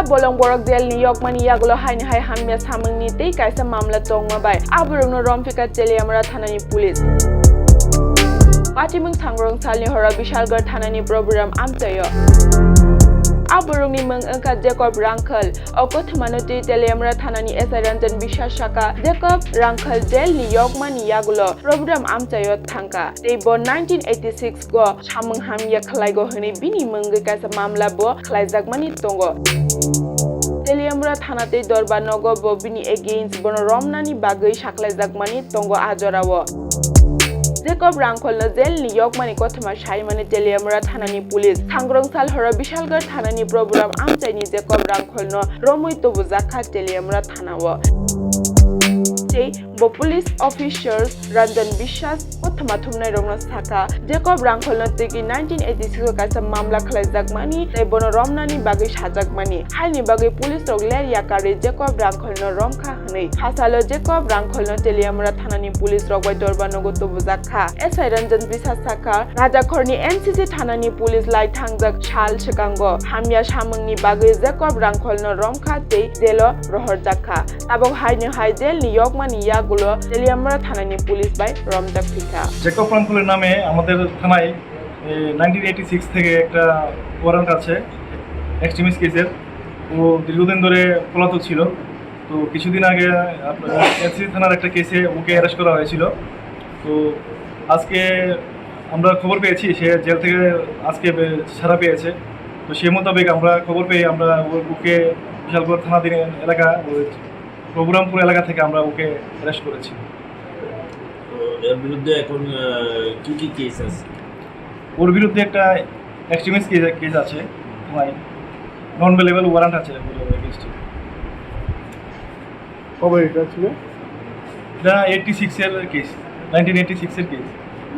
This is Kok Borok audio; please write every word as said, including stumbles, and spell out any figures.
Bolong borok jail ni yokmani yagulo haini hai hamya samungni tei kaisa mamla tongma bai aborokno romphika Teliamura thanani police. Patimung sangrong salni horo Bishalgarh thanani program amchaio. Aborokni mung wngkha Jacob Rangkhal. O kothomano twi Teliamura thanani S I Ranjan Biswas sakha, Jacob Rangkhal jail ni yokmani yagulo program amchaio thangkha. Tei bo nineteen eighty-six go samung hamya khlaigo hwnwi bini mungwi kaisa mamla bo khlaijakmani tongo. Teliamura thana tei dorbar nogo bo bini against bono romnani bagwi sakhlaijakmani tongo a jorao. Jacob Rangkholno jail ni yokmani kothoma saimani Teliamura thanani police. Sangrong sal horo Bishalgarh thanani program amchaini Jacob Rangkholno romwi tubujakha Teliamura thanao. Tei bo police officers Ranjan Biswas kothoma thumnairokno sakha, Jacob Rangkholno tigi nineteen eighty-six o kaisa mamla khlaijakmani tei bono romnani bagwi sajakmani. Haini bagwi police rok ler yakarwi Jacob Rangkholno romkha hwnwi. Phasalo Jacob Rangkholno Teliamura thanani police rok bai dorbar nogo tubujakha. S I Ranjan Biswas sakha, Rajakhorni N C C thanani police lai thangjak sal swkango hamya samungni bagwi Jacob Rangkholno romkha tei jailo rohorjakha. Tabok haino hai jail ni yokmani yagulo Teliamura thanani police bai romjak phikha. Jacob রাংখলের নামে আমাদের থানায় nineteen eighty six থেকে একটা ওয়ারেন্ট আছে এক্সট্রিমিস্ট কেসের। ও দীর্ঘদিন ধরে পলাতক ছিল। তো কিছুদিন আগে আপনার এনসিসি থানার একটা কেসে ওকে অ্যারেস্ট করা হয়েছিল। তো আজকে আমরা খবর পেয়েছি সে জেল থেকে আজকে বে- ছাড়া পেয়েছে। তো সে মোতাবেক আমরা খবর পেয়ে আমরা ও- ওকে বিশালগড় থানাধীন এলাকা, ওই প্রভুরামপুর এলাকা থেকে আমরা ওকে অ্যারেস্ট করেছি। তো এর বিরুদ্ধে এখন আহ, কি কি কেস আছে? ওর বিরুদ্ধে একটা এক্সট্রিমিস্ট কেস কেস আছে, নন বেলেবল ওয়ারেন্ট আছে ওর এগেইনস্টে। কবে এটা ছিল? এটা এইটি সিক্সের কেস, নাইনটিন এইটি সিক্সের কেস।